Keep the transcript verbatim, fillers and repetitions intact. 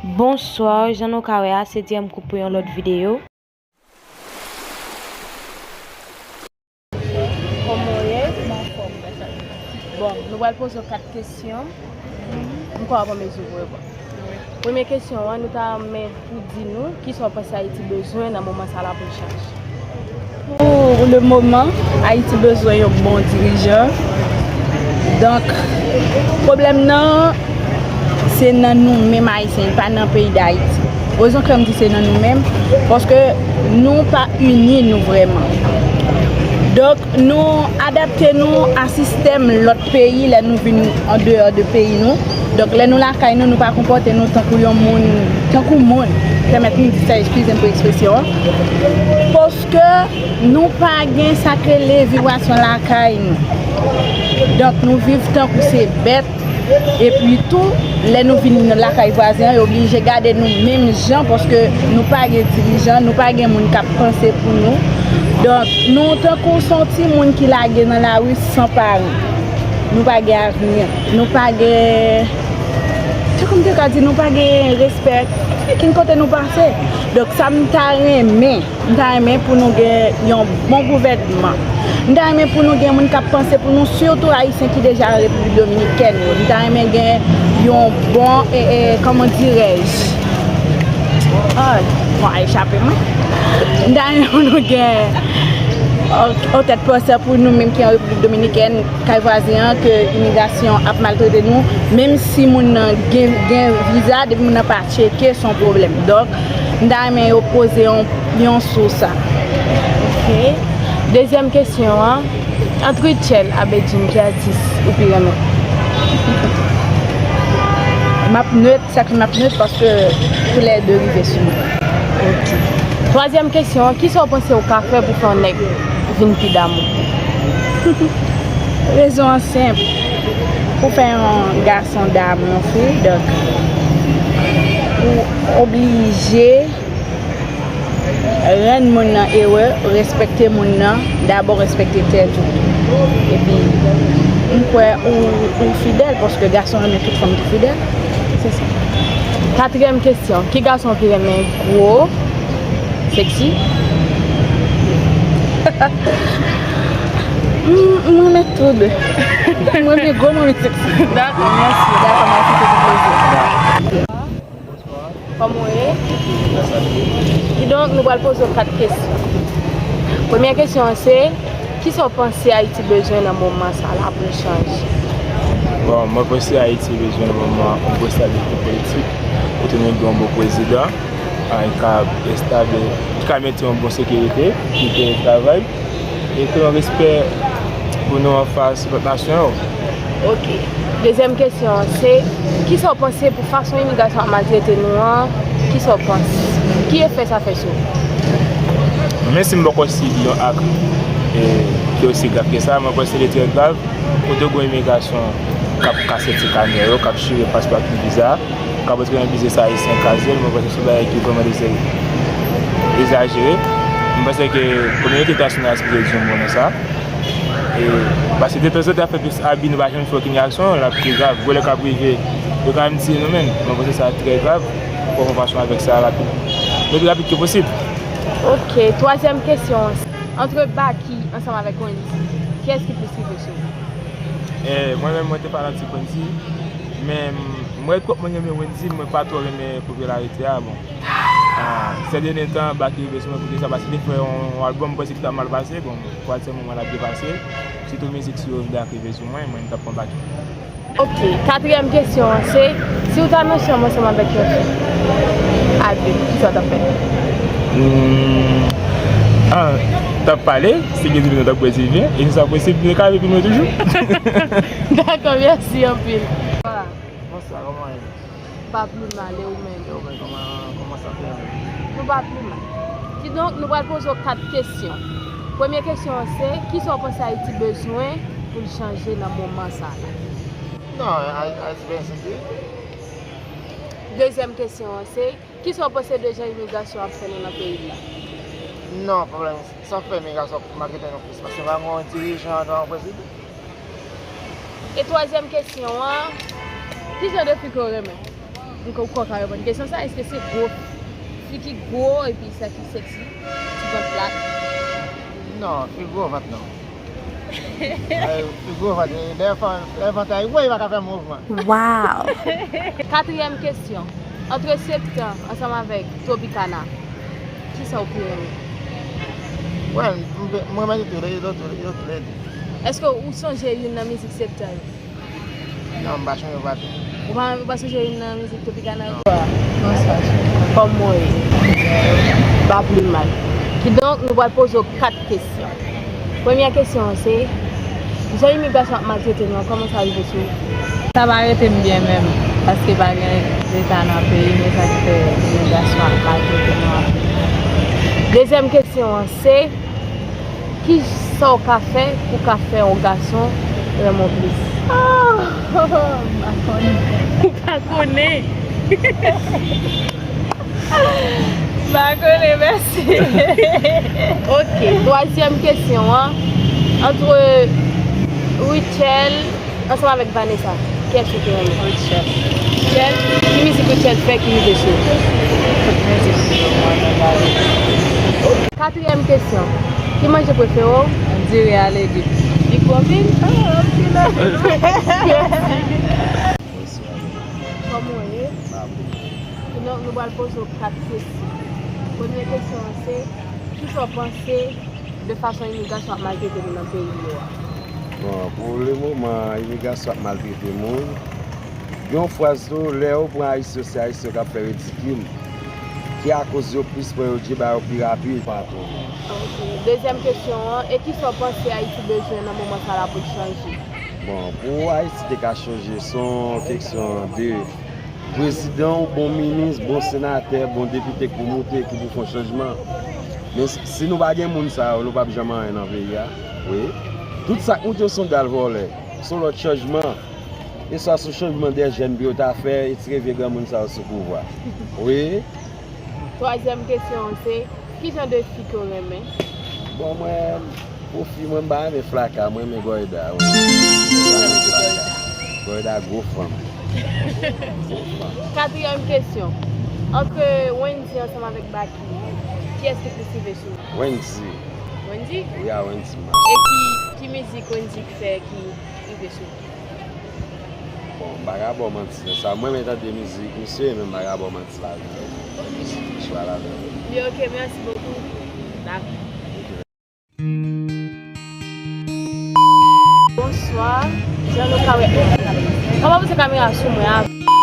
Bonswa, jan nou ka wè a, se D M Coop pou yon lòt videyo. Kòman w ye? M anfòm. Bon, nou pral poze w kat kesyon. M kwè w ap an mezi pou reponn. Premye kesyon an, nou ta renmen pou di nou kisa w panse Ayiti bezwen nan moman sa la pou l chanje. Pou le moman, Ayiti bezwen yon bon dirijan. Donk, pwoblèm nan, se nan nou menm Ayisyen, pa nan peyi Dayiti. Rezon ke m di se nan nou menm, paske nou pa ini nou vrèman. Donk, nou adapte nou a sistèm lòt peyi lè nou vin andeyò de peyi nou. Donk, lè nou lakay nou, nou pa konpòte nou tankou yon moun, tankou moun. Pèmèt m di sa, eskize m pou ekspresyon an. Paske nou pa gen sa k rele vibrasyon lakay nou. Donk, nou viv tankou se bèt. Epi tou, lè nou vin lakay vwazen an, yo oblije gade nou menm jan, paske nou pa gen dirijan, nou pa gen moun k ap panse pou nou. Donk, nou tankou se yon timoun ki lage nan lari san paran. Nou pa gen avni, nou pa gen, tankou m te ka di, nou pa gen respè. Ki kote nou pase? Donk, sa m ta renmen, m ta renmen pou nou gen yon bon gouvènman. M ta renmen pou nou gen moun k ap panse pou nou, sitou Ayisyen ki deja nan Repiblik Dominikèn yo. M ta renmen gen yon bon, e, e, comment dirais-je? Ah, bon, a echape mwen. M ta renmen pou nou gen yon, yon tèt panse pou nou menm ki an Repiblik Dominikèn, kay vwazen an, ke imigrasyon ap maltrete nou. Menm si moun nan gen, gen viza, depi moun nan pa tcheke, se yon pwoblèm. Donk, m ta renmen yo poze yon, yon sou sa. Ok. Dezyèm kesyon an, ant Rutshelle a Bedjine, ki atis ou pi renmen? M ap nèt, sa ki m ap nèt, paske toulède rive sou mwen. Ok. Twazyèm kesyon an, kisa w panse w ka fè pou fè yon nèg vin pi damou? Rezon an senp. Pou fè yon gason damou fi, donk, ou oblije rann moun nan ere, respekte moun nan, dabò respekte tèt ou. Epi, m kwè ou, ou fidèl, paske gason renmen tout fanm ki fidèl. Se sa. Katriyèm kesyon, ki gason w pi renmen, gwo, seksi? M, m renmen tou de. M renmen gwo, m renmen seksi. Dakò, mèsi. Dakò, mèsi, se te plezi. Kòman w ye? Kidonk, nou pral poze w kat kesyon. Premyè kesyon an se, kisa w panse Ayiti bezwen nan moman sa la pou l chanje? Bon, mwen panse Ayiti bezwen nan moman an yon bon estabilite politik, kote nou gen yon bon prezidan, a, ki ka estab, ki ka mete yon bon sekirite, ki te travay, e ke yon respè pou nou anfas lòt nasyon yo. Ok. Dezyèm kesyon an se, kisa w panse pou fason imigrasyon ap maltrete nou an? Kisa w panse? Ki efè sa fè sou ou? Menm si m poko sibi yon ak, e, ki osi grav ke sa, mwen panse li trè grav. Kote w gen imigrasyon k ap kase ti kamyon yo, k ap chire paspò ak viza, k ap rantre nan biznis ayisyen, kraze l, mwen panse se yon bagay ki vrèman deza-, egzajere. Mwen panse ke kominote entènasyonal sipoze di yon mo nan sa. E, paske detanzantan y ap fè plis abi, nou pa janm fè okenn reyaksyon, l ap pi grav. Vòlè k ap rive, yo ka menm tiye nou menm. Mwen panse sa trè grav, fò fè yon fason avèk sa rapid. Le pli rapid ke posib. Ok, twazyèm kesyon an, antre Baky ansanm avèk Wendyy, kiyès ki plis rive sou ou? E, mwen menm, mwen te fanatik Wendyy, men mwen wè twòp moun renmen Wendyy, mwen pa twò renmen popilarite a, bon. A, sè dènye tan, Baky rive sou mwen, poukisa? Paske li te fè yon, yon albòm, mwen panse ki t ap mal pase, bon, mwen kwè aktyèlman l ap byen pase. Sitou mizik sou Yovidak rive sou mwen, mwen, m t ap pran Baky. Ok, katriyèm kesyon an se, si w ta nan chanm ansanm avèk yon fi a de, kisa w t ap fè? Hmm, ah, t ap pale, si gen divin, t ap bwè divin, e si sa posib, nou ka ale pi lwen toujou. Dakò, mèsi anpil. Bonswa, kòman w ye? Pa pli mal, e ou menm? E ou menm, kòman, kòman sante w? Nou pa pli mal. Kidonk, nou pral poze w kat kesyon. Premye kesyon an se, kisa w panse Ayiti bezwen pou l chanje nan moman sa la? Non, Ay-, Ayiti pa ensekirite. Dezyèm kesyon an se, kisa w panse de jan imigrasyon ap fè nou nan peyi la? Non, pwoblèm, sa fè imigrasyon ap maltrete nou plis, paske pa gen yon dirijan, pa gen yon prezidan. E twazyèm kesyon an, ki jan de fi ke w renmen? Ou ka, ou ka reponn kesyon sa, èske se gwo, fi ki gwo epi sa ki sexy, ti vant plat? Non, fi gwo vant non. Ay, fi gwo vant, lè fanm, lè vant ay gwo, li pa ka fè mouvman. Wow! Katriyèm kesyon. Antre Septan ansanm avèk Tropicana, kisa ou pi renmen? Wè, m, m, m renmen yo tou, yo tou, yo tou le de. Èske ou sonje youn nan mizik Septan yo? Non, m pa sonje pa tou. Ou pa, ou pa sonje youn nan mizik Tropicana yo? Non. Bonswa, cheri. Kòman w ye? Pa pli mal. Kidonk, nou pral poze w kat kesyon. Premyè kesyon an se, jan imigrasyon ap maltrete nou an, kòman sa rive sou ou? Sa pa rete m byen menm, paske pa gen leta nan peyi, men sa ki fè imigrasyon ap maltrete nou anpil. Dezyèm kesyon an se, kisa w ka fè pou w ka fè yon gason renmen w plis? Oh, m pa konnen. Ou pa konnen? M pa konnen, mèsi. Ok, twazyèm kesyon an, antre Rutshelle ansanm avèk Vanessa, kiyès ou pi renmen? Rutshelle. Rutshelle, ki mizik Rutshelle fè ki rive sou ou? Tout mizik li yo, mwen, mwen gade. Katriyèm kesyon, ki manje prefere w? Diri a legim. Li gwo anpil? Ah, anpil, anpil. Kòman w ye? Donk, nou pral poze w kat kesyon. Premye kesyon an se, kisa w panse de fason imigrasyon ap maltrete nou nan peyi yo a? Bon, pou le moman, imigrasyon ap maltrete moun. Gen yon fraz tou, lè yo pran Ayisyen, se Ayisyen k ap fè ridikil, ki akoz yo plis pran yo djeba yo pi rapid. Ok. Dezyèm kesyon an, e kisa w panse Ayiti bezwen nan moman sa la pou l chanje? Bon, pou Ayiti te ka chanje, se yon kesyon de prezidan, bon minis, bon senatè, bon depite ki pou moute, ki pou fè yon chanjman. Men si, si nou pa gen moun sa yo, nou p ap janm anyen nan peyi a. Wi. Tout sa k moute yo se yon dal vòlè. Se yon lòt chanjman. E sa se yon chanjman de jèn pou yo ta fè, retire vye granmoun sa yo sou pouvwa. Wi. Twazyèm kesyon an se, ki jan de fi ke w renmen? Bon, mwen, pou fi, mwen, m pa renmen flaka, mwen renmen gòyda, wi. Mwen pa renmen flaka. Gòyda gwo fanm. Gwo fanm. Katriyèm kesyon. Antre Wendy ansanm avèk Baky, kiyès ki plis rive sou ou? Wendy. Wendy? Wi, a Wendy, man. E ki, ki mizik Wendy fè ki rive sou ou? Bon, m pa ka ba w manti nan sa. Mwen renmen tande mizik misye, men m pa ka ba w manti ladan l. Chwa ladan l. Li ok, mèsi bokou. Dakò. Bonswa. Jan nou ka wè. Kòman poze kamera sou mwen a?